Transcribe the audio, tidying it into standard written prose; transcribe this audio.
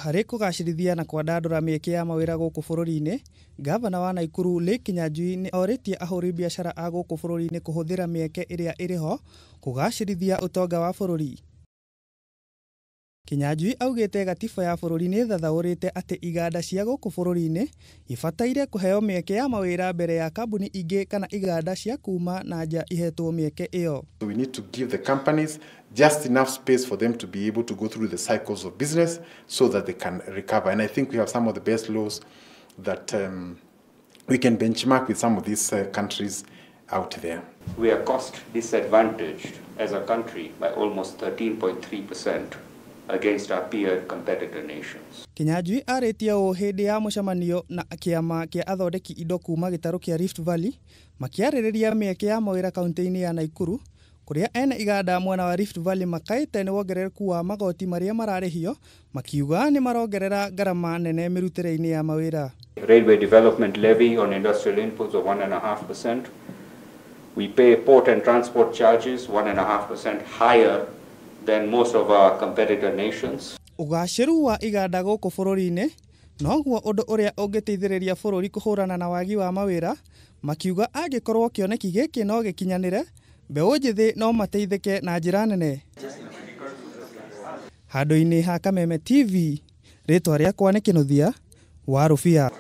Harĩ kũgacĩrithia na kwandandũra mĩeke ya mawĩra gũkũ bũrũri-inĩ, Ngavana wa Naikuru Lee Kinyanjui nĩ orĩtie ahũri biacara a gũkũ bũrũri-inĩ kũhũthĩra mĩeke ĩrĩa ĩrĩ ho kũgacĩrithia ũtonga wa bũrũri. Kinyanjui augĩte gatiba ya bũrũri nĩ ĩthathaũrĩte atĩ iganda cia gũkũ bũrũri-inĩ ibataire kũheo mĩeke ya mawĩra mbere ya kambuni ingĩ kana iganda cia kuma na nja ihetwo mĩeke ĩyo. So we need to give the companies just enough space for them to be able to go through the cycles of business so that they can recover. And I think we have some of the best laws that we can benchmark with some of these countries out there. We are cost disadvantaged as a country by almost 13.3% against our peer competitor nations. Kinyanjui arĩtie ũũ hĩndĩ ya mũcemanio na kĩama kĩa athondeki indo kuma gĩtarũ kĩa Rift Valley makĩarĩrĩria mĩeke ya mawĩra kaunti-inĩ ya Naikuru, kũrĩa ene iganda mwena wa Rift Valley makaĩte nĩ wongerereku wa magoti marĩa mararĩhio, makiuga nĩ marongerera ngarama nene mĩrutĩre-inĩ ya mawĩra. Railway development levy on industrial inputs of 1.5%. We pay port and transport charges 1.5% higher than most of our competitor nations. Ũgacĩru wa iganda gũkũ bũrũri-inĩ noguo ũndũ ũrĩa ũngĩteithĩrĩria bũrũri kũhũrana na wagi wa mawĩra, makiuga angĩkorwo kĩoneki gĩkĩ no gĩkinyanĩre, mbeũ njĩthĩ no mateithĩke na njĩra nene. Handũ-inĩ ha Kameme TV, rĩtwa rĩakwa nĩ Kĩnũthia wa Rũbia.